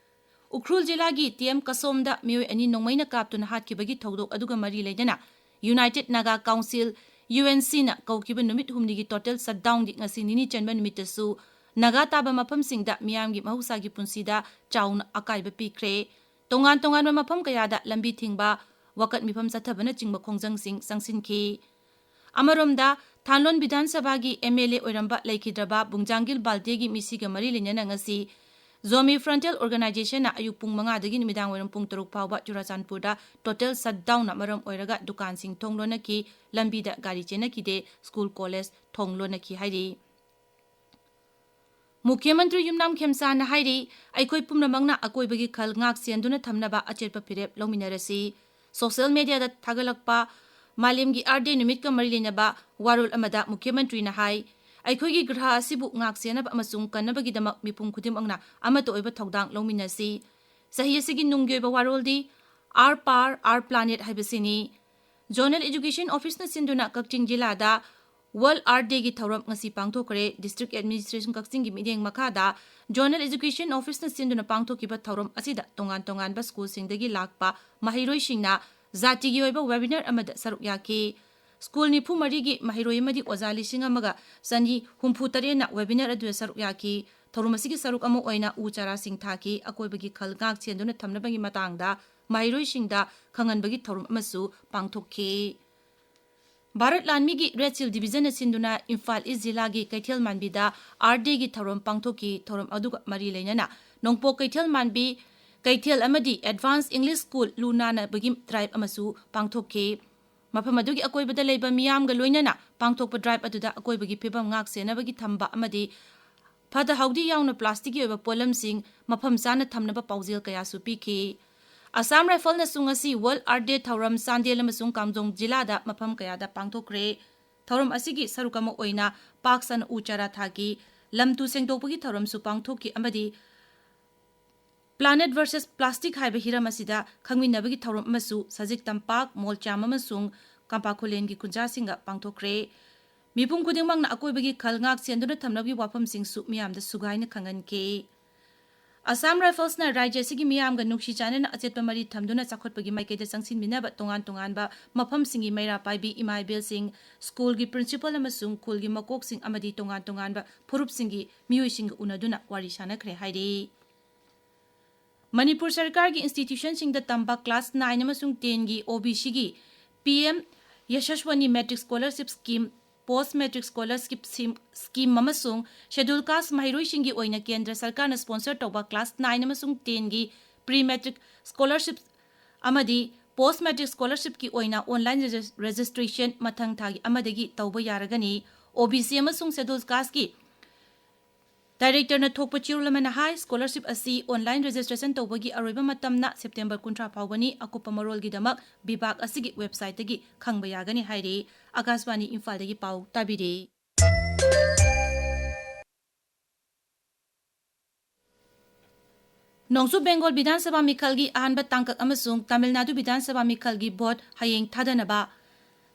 ꯎꯈ꯭ꯔꯨꯜ ꯖꯤꯂꯥꯒꯤ ꯇꯤ ꯑꯦꯝ ꯀꯁꯣꯝꯗ ꯃꯤꯑꯣꯏ ꯑꯅꯤ ꯅꯣꯡꯃꯩꯅ ꯀꯥꯞꯇꯨꯅ ꯍꯥꯠꯈꯤꯕꯒꯤ ꯊꯧꯗꯣꯛ ꯑꯗꯨꯒ ꯃꯔꯤ ꯂꯩꯅꯅ United Naga Council, UNCꯅ ꯀꯧꯈꯤꯕ ꯅꯨꯃꯤꯠ ꯍꯨꯝꯅꯤꯒꯤ total shutdownꯒꯤ ꯉꯁꯤ ꯅꯤꯅꯤ ꯆꯟꯕ ꯅꯨꯃꯤꯠꯇꯁꯨ ꯅꯥꯒꯥ ꯇꯥꯕ ꯃꯐꯝꯁꯤꯡꯗ ꯃꯤꯌꯥꯝꯒꯤ ꯃꯍꯧꯁꯥꯒꯤ ꯄꯨꯟꯁꯤꯗ ꯆꯥꯎꯅ ꯑꯀꯥꯏꯕ ꯄꯤꯈ꯭ꯔꯦ꯫ ꯇꯣꯉꯥꯟ ꯇꯣꯉꯥꯟꯕ ꯃꯐꯝ ꯀꯌꯥꯗ ꯂꯝꯕꯤ ꯊꯤꯡꯕ, ꯋꯥꯀꯠ ꯃꯤꯐꯝ ꯆꯠꯊꯕꯅꯆꯤꯡꯕ ꯈꯣꯡꯖꯪꯁꯤꯡ ꯆꯪꯁꯤꯟꯈꯤ꯫ ꯑꯃꯔꯣꯝꯗ, ꯊꯥꯟꯂꯣꯟ ꯕꯤꯙꯥꯟ ꯁꯚꯥꯒꯤ ꯑꯦꯝ ꯑꯦꯜ ꯑꯦ ꯑꯣꯏꯔꯝꯕ ꯂꯩꯈꯤꯗ꯭ꯔꯕ ꯕꯨꯡꯖꯥꯡꯒꯤꯜ ꯕꯥꯜꯇꯦꯒꯤ ꯃꯤꯁꯤꯒ ꯃꯔꯤ ꯂꯩꯅꯅ ꯉꯁꯤ ꯖꯣꯃꯤ Frontal Organizationꯅ ꯑꯌꯨꯛ ꯄꯨꯡ ꯃꯉꯥꯗꯒꯤ ꯅꯨꯃꯤꯗꯥꯡ ꯋꯥꯏꯔꯝ ꯄꯨꯡ ꯇꯔꯨꯛ ꯐꯥꯎꯕ ꯆꯨꯔꯥꯆꯥꯟꯄꯨꯔꯗ total shutdownꯅ ꯃꯔꯝ ꯑꯣꯏꯔꯒ ꯗꯨꯀꯥꯟꯁꯤꯡ ꯊꯣꯡ ꯂꯣꯟꯅꯈꯤ, ꯂꯝꯕꯤꯗ ꯒꯥꯔꯤ ꯆꯦꯟꯅꯈꯤꯗꯦ, school college ꯊꯣꯡ ꯂꯣꯟꯅꯈꯤ ꯍꯥꯏꯔꯤ꯫ ꯃꯨꯈ꯭ꯌ ꯃꯟꯇ꯭ꯔꯤ ꯌꯨꯝꯅꯥꯝ ꯈꯦꯝꯆꯥꯟꯅ ꯍꯥꯏꯔꯤ, ꯑꯩꯈꯣꯏ ꯄꯨꯝꯅꯃꯛꯅ ꯑꯀꯣꯏꯕꯒꯤ ꯈꯜ ꯉꯥꯛ ꯁꯦꯟꯗꯨꯅ ꯊꯝꯅꯕ ꯑꯆꯦꯠꯄ ꯐꯤꯔꯦꯞ ꯂꯧꯃꯤꯟꯅꯔꯁꯤ꯫ Social mediaꯗ ꯊꯥꯒꯠꯂꯛꯄ ꯃꯥꯂꯦꯝꯒꯤ Earth Day ꯅꯨꯃꯤꯠꯀ ꯃꯔꯤ ꯂꯩꯅꯕ ꯋꯥꯔꯣꯜ ꯑꯃꯗ ꯃꯨꯈ꯭ꯌ ꯃꯟꯇ꯭ꯔꯤꯅ ꯍꯥꯏ, ꯑꯩꯈꯣꯏꯒꯤ ꯒ꯭ꯔꯍ ꯑꯁꯤꯕꯨ ꯉꯥꯛ ꯁꯦꯟꯅꯕ ꯑꯃꯁꯨꯡ ꯀꯟꯅꯕꯒꯤꯗꯃꯛ ꯃꯤꯄꯨꯝ ꯈꯨꯗꯤꯡꯃꯛꯅ ꯑꯃꯠꯇ ꯑꯣꯏꯕ ꯊꯧꯗꯥꯡ ꯂꯧꯃꯤꯟꯅꯁꯤ꯫ ꯆꯍꯤ ꯑꯁꯤꯒꯤ ꯅꯨꯡꯒꯤ ꯑꯣꯏꯕ ꯋꯥꯔꯣꯜꯗꯤ Our Power, Our Planet ꯍꯥꯏꯕꯁꯤꯅꯤ꯫ Zonal Education Officeꯅ ꯁꯤꯟꯗꯨꯅ ꯀꯛꯆꯤꯡ ꯖꯤꯂꯥꯗ World Earth Dayꯒꯤ ꯊꯧꯔꯝ ꯉꯁꯤ ꯄꯥꯡꯊꯣꯛꯈ꯭ꯔꯦ꯫ District Administration ꯀꯛꯆꯤꯡꯒꯤ ꯃꯤꯠꯌꯦꯡ ꯃꯈꯥꯗ Zonal Education Officeꯅ ꯁꯤꯟꯗꯨꯅ ꯄꯥꯡꯊꯣꯛꯈꯤꯕ ꯊꯧꯔꯝ ꯑꯁꯤꯗ ꯇꯣꯉꯥꯟ ꯇꯣꯉꯥꯟꯕ ꯁ꯭ꯀꯨꯜꯁꯤꯡꯗꯒꯤ ꯂꯥꯛꯄ ꯃꯍꯩꯔꯣꯏꯁꯤꯡꯅ ꯖꯥꯇꯤꯒꯤ ꯑꯣꯏꯕ webinar ꯑꯃꯗ ꯁꯔꯨꯛ ꯌꯥꯈꯤ꯫ ꯁ꯭ꯀꯨꯜ ꯅꯤꯐꯨ ꯃꯔꯤꯒꯤ ꯃꯍꯩꯔꯣꯏ ꯑꯃꯗꯤ ꯑꯣꯖꯥ ꯂꯤꯁꯤꯡ ꯑꯃꯒ ꯆꯅꯤ ꯍꯨꯝꯐꯨ ꯇꯔꯦꯠꯅ webinar ꯑꯗꯨꯗ ꯁꯔꯨꯛ ꯌꯥꯈꯤ꯫ ꯊꯧꯔꯝ ꯑꯁꯤꯒꯤ ꯁꯔꯨꯛ ꯑꯃ ꯑꯣꯏꯅ ꯎ ꯆꯥꯔꯥꯁꯤꯡ ꯊꯥꯈꯤ꯫ ꯑꯀꯣꯏꯕꯒꯤ ꯈꯜ ꯉꯥꯛ ꯁꯦꯟꯗꯨꯅ ꯊꯝꯅꯕꯒꯤ ꯃꯇꯥꯡꯗ ꯃꯍꯩꯔꯣꯏꯁꯤꯡꯗ ꯈꯪꯍꯟꯕꯒꯤ ꯊꯧꯔꯝ ꯑꯃꯁꯨ ꯄꯥꯡꯊꯣꯛꯈꯤ꯫ ꯚꯥꯔꯠ ꯂꯥꯟꯃꯤꯒꯤ Red Shield Divisionꯅ ꯁꯤꯟꯗꯨꯅ ꯏꯝꯐꯥꯜ East ꯖꯤꯂꯥꯒꯤ ꯀꯩꯊꯦꯜ ꯃꯥꯟꯕꯤꯗ Earth Dayꯒꯤ ꯊꯧꯔꯝ ꯄꯥꯡꯊꯣꯛꯈꯤ꯫ ꯊꯧꯔꯝ ꯑꯗꯨꯒ ꯃꯔꯤ ꯂꯩꯅꯅ ꯅꯣꯡꯄꯣꯛ ꯀꯩꯊꯦꯜ ꯃꯥꯟꯕꯤ ꯀꯩꯊꯦꯜ ꯑꯃꯗꯤ Advanced English School ꯂꯨ ꯅꯥꯅꯕꯒꯤ drive ꯑꯃꯁꯨ ꯄꯥꯡꯊꯣꯛꯈꯤ꯫ ꯃꯐꯝ ꯑꯗꯨꯒꯤ ꯑꯀꯣꯏꯕꯗ ꯂꯩꯕ ꯃꯤꯌꯥꯝꯒ ꯂꯣꯏꯅꯅ ꯄꯥꯡꯊꯣꯛꯄ drive ꯑꯗꯨꯗ ꯑꯀꯣꯏꯕꯒꯤ ꯐꯤꯕꯝ ꯉꯥꯛ ꯁꯦꯟꯅꯕꯒꯤ ꯊꯝꯕ ꯑꯃꯗꯤ ꯐꯠꯇ ꯍꯥꯎꯗꯤ ꯌꯥꯎꯅ plasticꯀꯤ ꯑꯣꯏꯕ ꯄꯣꯠꯂꯝꯁꯤꯡ ꯃꯐꯝ ꯆꯥꯅ ꯊꯝꯅꯕ ꯄꯥꯎꯖꯦꯜ ꯀꯌꯥꯁꯨ ꯄꯤꯈꯤ꯫ Assam Riflesꯅꯁꯨ ꯉꯁꯤ World Earth Day ꯊꯧꯔꯝ ꯆꯥꯟꯗꯦꯜ ꯑꯃꯁꯨꯡ ꯀꯥꯝꯖꯣꯡ ꯖꯤꯂꯥꯗ ꯃꯐꯝ ꯀꯌꯥꯗ ꯄꯥꯡꯊꯣꯛꯈ꯭ꯔꯦ꯫ ꯊꯧꯔꯝ ꯑꯁꯤꯒꯤ ꯁꯔꯨꯛ ꯑꯃ ꯑꯣꯏꯅ ꯄꯥꯛ ꯁꯟꯅ ꯎ ꯆꯥꯔꯥ ꯊꯥꯈꯤ꯫ ꯂꯝ ꯇꯨ ꯁꯦꯡꯗꯣꯛꯄꯒꯤ ꯊꯧꯔꯝꯁꯨ ꯄꯥꯡꯊꯣꯛꯈꯤ ꯑꯃꯗꯤ Planet versus Plastic ꯍꯥꯏꯕ ꯍꯤꯔꯝ ꯑꯁꯤꯗ ꯈꯪꯃꯤꯟꯅꯕꯒꯤ ꯊꯧꯔꯝ ꯑꯃꯁꯨ ꯁꯖꯤꯛ ꯇꯝꯄꯥꯛ, ꯃꯣꯜꯆꯥꯝ ꯑꯃꯁꯨꯡ ꯀꯝꯄꯥꯈꯨꯂꯦꯟꯒꯤ ꯈꯨꯟꯖꯥꯁꯤꯡꯒ ꯄꯥꯡꯊꯣꯛꯈ꯭ꯔꯦ꯫ ꯃꯤꯄꯨꯝ ꯈꯨꯗꯤꯡꯃꯛꯅ ꯑꯀꯣꯏꯕꯒꯤ ꯈꯜ ꯉꯥꯛ ꯁꯦꯟꯗꯨꯅ ꯊꯝꯅꯕꯒꯤ ꯋꯥꯐꯝꯁꯤꯡꯁꯨ ꯃꯤꯌꯥꯝꯗ ꯁꯨꯒꯥꯏꯅ ꯈꯪꯍꯟꯈꯤ꯫ Assam Riflesꯅ ꯔꯥꯖ꯭ꯌ ꯑꯁꯤꯒꯤ ꯃꯤꯌꯥꯝꯒ ꯅꯨꯡꯁꯤ ꯆꯥꯟꯅꯅ ꯑꯆꯦꯠꯄ ꯃꯔꯤ ꯊꯝꯗꯨꯅ ꯆꯥꯎꯈꯠꯄꯒꯤ ꯃꯥꯏꯀꯩꯗ ꯆꯪꯁꯤꯟꯃꯤꯟꯅꯕ ꯇꯣꯉꯥꯟ ꯇꯣꯉꯥꯟꯕ ꯃꯐꯝꯁꯤꯡꯒꯤ ꯃꯩꯔꯥ ꯄꯥꯏꯕꯤ ꯏꯃꯥ ꯏꯕꯦꯜꯁꯤꯡ, ꯁ꯭ꯀꯨꯜꯒꯤ principal ꯑꯃꯁꯨꯡ ꯈꯨꯜꯒꯤ ꯃꯀꯣꯛꯁꯤꯡ ꯑꯃꯗꯤ ꯇꯣꯉꯥꯟ ꯇꯣꯉꯥꯟꯕ ꯐꯨꯔꯨꯞꯁꯤꯡꯒꯤ ꯃꯤꯑꯣꯏꯁꯤꯡꯒ ꯎꯅꯗꯨꯅ ꯋꯥꯔꯤ ꯁꯥꯟꯅꯈ꯭ꯔꯦ ꯍꯥꯏꯔꯤ꯫ ꯃꯅꯤꯄꯨꯔ ꯁꯔꯀꯥꯔꯒꯤ institutionꯁꯤꯡꯗ ꯇꯝꯕ class nine ꯑꯃꯁꯨꯡ tenꯒꯤ OBCꯒꯤ PM Yashaswani Matric Scholarship Scheme, Post Matric Scholarship Scheme, Scheme ꯑꯃꯁꯨꯡ Scheduled Caste ꯃꯍꯩꯔꯣꯏꯁꯤꯡꯒꯤ ꯑꯣꯏꯅ ꯀꯦꯟꯗ꯭ꯔ ꯁꯔꯀꯥꯔꯅ sponsor ꯇꯧꯕ class nine ꯑꯃꯁꯨꯡ tenꯒꯤ Pre Matric Scholarship ꯑꯃꯗꯤ Post Matric Scholarshipꯀꯤ ꯑꯣꯏꯅ online regis-, registration ꯃꯊꯪ ꯊꯥꯒꯤ ꯑꯃꯗꯒꯤ ꯇꯧꯕ ꯌꯥꯔꯒꯅꯤ꯫ OBC ꯑꯃꯁꯨꯡ Scheduled Casteꯀꯤ Directorꯅ ꯊꯣꯛꯄ ꯆꯦꯔꯣꯜ ꯑꯃꯅ ꯍꯥꯏ, scholarship ꯑꯁꯤ online registration ꯇꯧꯕꯒꯤ ꯑꯔꯣꯏꯕ ꯃꯇꯝꯅ September ꯀꯨꯟꯊ꯭ꯔꯥ ꯐꯥꯎꯕꯅꯤ꯫ ꯑꯀꯨꯞꯄ ꯃꯔꯣꯜꯒꯤꯗꯃꯛ ꯕꯤꯚꯥꯒ ꯑꯁꯤꯒꯤ websiteꯇꯒꯤ ꯈꯪꯕ ꯌꯥꯒꯅꯤ ꯍꯥꯏꯔꯤ꯫ ꯑꯀꯥꯁꯕꯥꯅꯤ ꯏꯝꯐꯥꯜꯗꯒꯤ ꯄꯥꯎ ꯇꯥꯕꯤꯔꯤ꯫ ꯅꯣꯡꯆꯨꯞ ꯕꯦꯡꯒꯣꯜ ꯕꯤꯙꯥꯟ ꯁꯚꯥ ꯃꯤꯈꯜꯒꯤ ꯑꯍꯥꯟꯕ ꯇꯥꯡꯀꯛ ꯑꯃꯁꯨꯡ ꯇꯥꯃꯤꯜ ꯅꯥꯗꯨ ꯕꯤꯙꯥꯟ ꯁꯚꯥ ꯃꯤꯈꯜꯒꯤ ꯚꯣꯠ ꯍꯌꯦꯡ ꯊꯥꯗꯅꯕ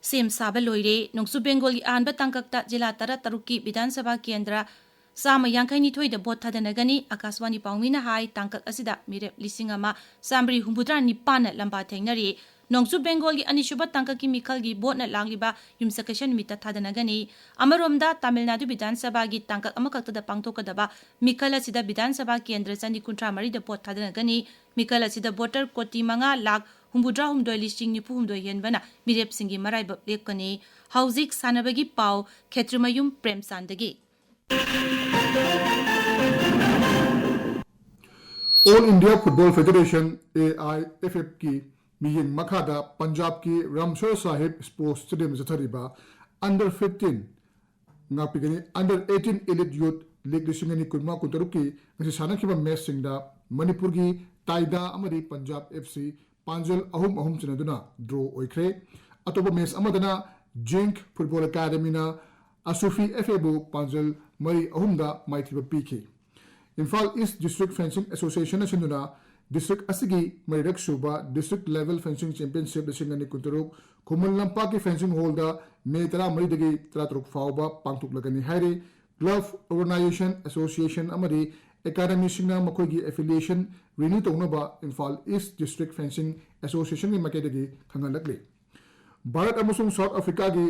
ꯁꯦꯝ ꯁꯥꯕ ꯂꯣꯏꯔꯦ꯫ ꯅꯣꯡꯆꯨꯞ ꯕꯦꯡꯒꯣꯜꯒꯤ ꯑꯍꯥꯟꯕ ꯇꯥꯡꯀꯛꯇ ꯖꯤꯂꯥ ꯇꯔꯥꯇꯔꯨꯛꯀꯤ ꯕꯤꯙꯥꯟ ꯁꯚꯥ ꯀꯦꯟꯗ꯭ꯔ ꯆꯥꯝꯃ ꯌꯥꯡꯈꯩꯅꯤꯊꯣꯏꯗ ꯚꯣꯠ ꯊꯥꯗꯅꯒꯅꯤ꯫ ꯑꯥꯀꯥꯁꯕꯥꯅꯤ ꯄꯥꯎꯃꯤꯅ ꯍꯥꯏ, ꯇꯥꯡꯀꯛ ꯑꯁꯤꯗ ꯃꯤꯔꯦꯞ ꯂꯤꯁꯤꯡ ꯑꯃ ꯆꯥꯃꯔꯤ ꯍꯨꯝꯐꯨꯇꯔꯥ ꯅꯤꯄꯥꯟꯅ ꯂꯝꯕꯥ ꯊꯦꯡꯅꯔꯤ꯫ ꯅꯣꯡꯆꯨꯞ ꯕꯦꯡꯒꯣꯜꯒꯤ ꯑꯅꯤꯁꯨꯕ ꯇꯥꯡꯀꯛꯀꯤ ꯃꯤꯈꯜꯒꯤ ꯚꯣꯠꯅ ꯂꯥꯛꯂꯤꯕ ꯌꯨꯝꯁꯀꯩꯁ ꯅꯨꯃꯤꯠꯇ ꯊꯥꯗꯅꯒꯅꯤ꯫ ꯑꯃꯔꯣꯝꯗ, ꯇꯥꯃꯤꯜ ꯅꯥꯗꯨ ꯕꯤꯙꯥꯟ ꯁꯚꯥꯒꯤ ꯇꯥꯡꯀꯛ ꯑꯃꯈꯛꯇꯗ ꯄꯥꯡꯊꯣꯛꯀꯗꯕ ꯃꯤꯈꯜ ꯑꯁꯤꯗ ꯕꯤꯙꯥꯟ ꯁꯚꯥ ꯀꯦꯟꯗ꯭ꯔ ꯆꯅꯤ ꯀꯨꯟꯊ꯭ꯔꯥ ꯃꯔꯤꯗ ꯚꯣꯠ ꯊꯥꯗꯅꯒꯅꯤ꯫ ꯃꯤꯈꯜ ꯑꯁꯤꯗ ꯚꯣꯇꯔ ꯀꯣꯇꯤ ꯃꯉꯥ ꯂꯥꯈ ꯍꯨꯝꯐꯨꯇꯔꯥ ꯍꯨꯝꯗꯣꯏ ꯂꯤꯁꯤꯡ ꯅꯤꯐꯨ ꯍꯨꯝꯗꯣꯏ ꯍꯦꯟꯕꯅ ꯃꯤꯔꯦꯞꯁꯤꯡꯒꯤ ꯃꯔꯥꯏꯕꯛ ꯂꯦꯞꯀꯅꯤ꯫ ꯍꯧꯖꯤꯛ ꯁꯥꯟꯅꯕꯒꯤ ꯄꯥꯎ, ꯈꯦꯇ꯭ꯔꯤꯃꯌꯨꯝ ꯄ꯭ꯔꯦꯝꯆꯥꯟꯗꯒꯤ꯫ All India Football Federation, A I F F ꯀꯤ ꯃꯤꯠꯌꯦꯡ ꯃꯈꯥꯗ ꯄꯟꯖꯥꯕꯀꯤ ꯔꯥꯝꯁꯔ ꯁꯥꯍꯤꯕ ꯁ꯭ꯄꯣꯔꯠꯁ ꯁ꯭ꯇꯦꯗꯤꯌꯝꯗ ꯆꯠꯊꯔꯤꯕ Under fifteen, ꯉꯥꯛꯄꯤꯒꯅꯤ, Under eighteen Elite Youth League ꯂꯤꯁꯤꯡ ꯑꯅꯤ ꯀꯨꯟꯃꯉꯥ ꯀꯨꯟꯇꯔꯨꯛꯀꯤ ꯉꯁꯤ ꯁꯥꯟꯅꯈꯤꯕ ꯃꯦꯆꯁꯤꯡꯗ ꯃꯅꯤꯄꯨꯔꯒꯤ ꯇꯥꯏꯗꯥ ꯑꯃꯗꯤ ꯄꯟꯖꯥꯕ F C ꯄꯥꯟꯖꯜ ꯑꯍꯨꯝ ꯑꯍꯨꯝ ꯆꯟꯅꯗꯨꯅ ꯗ꯭ꯔꯣ ꯑꯣꯏꯈ꯭ꯔꯦ꯫ ꯑꯇꯣꯞꯄ ꯃꯦꯆ ꯑꯃꯗꯅ ꯖꯤꯡꯛ ꯐꯨꯠꯕꯣꯜ ꯑꯦꯀꯥꯗꯃꯤꯅ ꯑꯁꯨꯐꯤ F A ꯕꯨ ꯄꯥꯟꯖꯜ ꯃꯔꯤ ꯑꯍꯨꯝꯗ ꯃꯥꯏꯊꯤꯕ ꯄꯤꯈꯤ꯫ ꯏꯝꯐꯥꯜ ꯏꯁ ꯗꯤꯁꯇ꯭ꯔꯤꯛ ꯐꯦꯟꯁꯤꯡ ꯑꯦꯁꯣꯁꯤꯌꯦꯁꯟꯅ ꯁꯤꯟꯗꯨꯅ ꯗꯤꯁꯇ꯭ꯔꯤꯛ ꯑꯁꯤꯒꯤ ꯃꯔꯤꯔꯛ ꯁꯨꯕ ꯗꯤꯁꯇ꯭ꯔꯤꯛ ꯂꯦꯚꯦꯜ ꯐꯦꯟꯁꯤꯡ ꯆꯦꯝꯄꯤꯌꯟꯁꯤꯞ ꯂꯤꯁꯤꯡ ꯑꯅꯤ ꯀꯨꯟꯇꯔꯨꯛ ꯈꯨꯃꯟ ꯂꯝꯄꯥꯛꯀꯤ ꯐꯦꯟꯁꯤꯡ ꯍꯣꯜꯗ ꯃꯦ ꯇꯔꯥꯃꯔꯤꯗꯒꯤ ꯇꯔꯥꯇꯔꯨꯛ ꯐꯥꯎꯕ ꯄꯥꯡꯊꯣꯛꯂꯒꯅꯤ ꯍꯥꯏꯔꯤ꯫ ꯀ꯭ꯂꯕ, ꯑꯣꯔꯒꯅꯥꯏꯖꯦꯁꯟ, ꯑꯦꯁꯣꯁꯤꯌꯦꯁꯟ ꯑꯃꯗꯤ ꯑꯦꯀꯥꯗꯃꯤꯁꯤꯡꯅ ꯃꯈꯣꯏꯒꯤ ꯑꯦꯐꯤꯂꯤꯌꯦꯁꯟ ꯔꯤꯅ꯭ꯌꯨ ꯇꯧꯅꯕ ꯏꯝꯐꯥꯜ ꯏꯁ ꯗꯤꯁꯇ꯭ꯔꯤꯛ ꯐꯦꯟꯁꯤꯡ ꯑꯦꯁꯣꯁꯤꯌꯦꯁꯟꯒꯤ ꯃꯥꯏꯀꯩꯗꯒꯤ ꯈꯪꯍꯜꯂꯛꯂꯤ꯫ ꯚꯥꯔꯠ ꯑꯃꯁꯨꯡ ꯁꯥꯎꯠ ꯑꯥꯐ꯭ꯔꯤꯀꯥꯒꯤ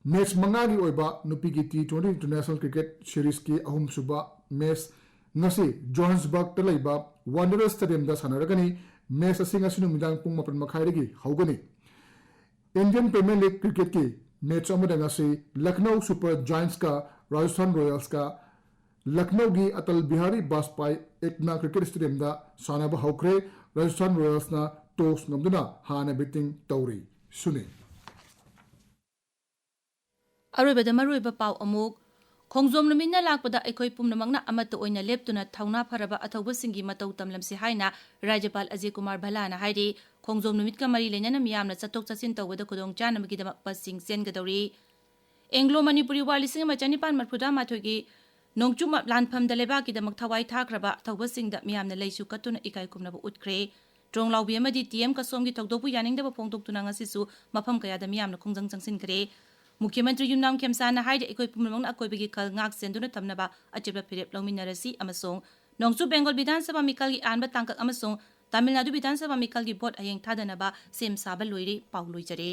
ꯃꯦꯆ ꯃꯉꯥꯒꯤ ꯑꯣꯏꯕ ꯅꯨꯄꯤꯒꯤ T twenty International Cricket Series ꯀꯤ ꯑꯍꯨꯝꯁꯨꯕ ꯃꯦꯆ ꯉꯁꯤ ꯖꯣꯍꯥꯟꯁꯕꯔꯒꯇ ꯂꯩꯕ ꯋꯥꯟꯗꯔꯔꯁ ꯁ꯭ꯇꯦꯗꯤꯌꯝꯗ ꯁꯥꯟꯅꯔꯒꯅꯤ꯫ ꯃꯦꯆ ꯑꯁꯤ ꯉꯁꯤ ꯅꯨꯃꯤꯗꯥꯡ ꯄꯨꯡ ꯃꯥꯄꯟ ꯃꯈꯥꯏꯗꯒꯤ ꯍꯧꯒꯅꯤ꯫ Indian Premier League ꯀ꯭ꯔꯤꯀꯦꯠꯀꯤ ꯃꯦꯆ ꯑꯃꯗ ꯉꯁꯤ ꯂꯈꯅꯧ ꯁꯨꯄꯔ ꯖꯥꯏꯟꯁꯀ ꯔꯥꯖꯁꯊꯥꯟ ꯔꯣꯌꯦꯜꯁꯀ ꯂꯈꯅꯧꯒꯤ ꯑꯇꯜ ꯕꯤꯍꯥꯔꯤ ꯕꯥꯖꯄꯥꯏ ꯑꯦꯛꯅꯥ ꯀ꯭ꯔꯤꯀꯦꯠ ꯁ꯭ꯇꯦꯗꯤꯌꯝꯗ ꯁꯥꯟꯅꯕ ꯍꯧꯈ꯭ꯔꯦ꯫ ꯔꯥꯖꯁꯊꯥꯟ ꯔꯣꯌꯦꯜꯁꯅ ꯇꯣꯁ ꯉꯝꯗꯨꯅ ꯍꯥꯟꯅ ꯕꯦꯇꯤꯡ ꯇꯧꯔꯤ꯫ ꯁꯨꯅꯤ꯫ ꯑꯔꯣꯏꯕꯗ ꯃꯔꯨꯑꯣꯏꯕ ꯄꯥꯎ ꯑꯃꯨꯛ꯫ ꯈꯣꯡꯖꯣꯝ ꯅꯨꯃꯤꯠꯅ ꯂꯥꯛꯄꯗ ꯑꯩꯈꯣꯏ ꯄꯨꯝꯅꯃꯛꯅ ꯑꯃꯠꯇ ꯑꯣꯏꯅ ꯂꯦꯞꯇꯨꯅ ꯊꯧꯅꯥ ꯐꯔꯕ ꯑꯊꯧꯕꯁꯤꯡꯒꯤ ꯃꯇꯧ ꯇꯝꯂꯝꯁꯤ ꯍꯥꯏꯅ ꯔꯥꯖ꯭ꯌꯄꯥꯜ ꯑꯖꯌ ꯀꯨꯃꯥꯔ ꯚꯜꯂꯥꯅ ꯍꯥꯏꯔꯤ꯫ ꯈꯣꯡꯖꯣꯝ ꯅꯨꯃꯤꯠꯀ ꯃꯔꯤ ꯂꯩꯅꯅ ꯃꯤꯌꯥꯝꯅ ꯆꯠꯊꯣꯛ ꯆꯠꯁꯤꯟ ꯇꯧꯕꯗ ꯈꯨꯗꯣꯡꯆꯥꯅꯕꯒꯤꯗꯃꯛ ꯕꯁꯁꯤꯡ ꯆꯦꯟꯒꯗꯧꯔꯤ꯫ ꯑꯦꯡꯒ꯭ꯂꯣ ꯃꯅꯤꯄꯨꯔꯤ ꯋꯥꯔ ꯂꯤꯁꯤꯡ ꯑꯃ ꯆꯅꯤꯄꯥꯟ ꯃꯔꯤꯐꯨꯇꯔꯥ ꯃꯥꯊꯣꯏꯒꯤ ꯅꯣꯡꯆꯨꯞ ꯂꯥꯟꯐꯝꯗ ꯂꯩꯕꯥꯛꯀꯤꯗꯃꯛ ꯊꯋꯥꯏ ꯊꯥꯈ꯭ꯔꯕ ꯊꯧꯕꯁꯤꯡꯗ ꯃꯤꯌꯥꯝꯅ ꯂꯩꯁꯨ ꯀꯠꯇꯨꯅ ꯏꯀꯥꯏ ꯈꯨꯝꯅꯕ ꯎꯠꯈ꯭ꯔꯦ꯫ ꯇ꯭ꯔꯣꯡꯂꯥꯎꯕꯤ ꯑꯃꯗꯤ ꯇꯤ ꯑꯦꯝ ꯀꯁꯣꯝꯒꯤ ꯊꯧꯗꯣꯛꯄꯨ ꯌꯥꯅꯤꯡꯗꯕ ꯐꯣꯡꯗꯣꯛꯇꯨꯅ ꯉꯁꯤꯁꯨ ꯃꯐꯝ ꯀꯌꯥꯗ ꯃꯤꯌꯥꯝꯅ ꯈꯣꯡꯖꯪ ꯆꯪꯁꯤꯟꯈ꯭ꯔꯦ꯫ ꯃꯨꯈ꯭ꯌ ꯃꯟꯇ꯭ꯔꯤ ꯌꯨꯝꯅꯥꯝ ꯈꯦꯝꯁꯥꯅ ꯍꯥꯏꯔꯤ, ꯑꯩꯈꯣꯏ ꯄꯨꯝꯅꯃꯛꯅ ꯑꯀꯣꯏꯕꯒꯤ ꯈꯜ ꯉꯥꯛ ꯁꯦꯟꯗꯨꯅ ꯊꯝꯅꯕ ꯑꯆꯦꯠꯄ ꯐꯤꯔꯦꯞ ꯂꯧꯃꯤꯟꯅꯔꯁꯤ ꯑꯃꯁꯨꯡ ꯅꯣꯡꯆꯨꯞ ꯕꯦꯡꯒꯣꯜ ꯕꯤꯙꯥꯟ ꯁꯚꯥ ꯃꯤꯈꯜꯒꯤ ꯑꯍꯥꯟꯕ ꯇꯥꯡꯀꯛ ꯑꯃꯁꯨꯡ ꯇꯥꯃꯤꯜ ꯅꯥꯗꯨ ꯕꯤꯙꯥꯟ ꯁꯚꯥ ꯃꯤꯈꯜꯒꯤ ꯚꯣꯠ ꯍꯌꯦꯡ ꯊꯥꯗꯅꯕ ꯁꯦꯝ ꯁꯥꯕ ꯂꯣꯏꯔꯦ꯫ ꯄꯥꯎ ꯂꯣꯏꯖꯔꯦ꯫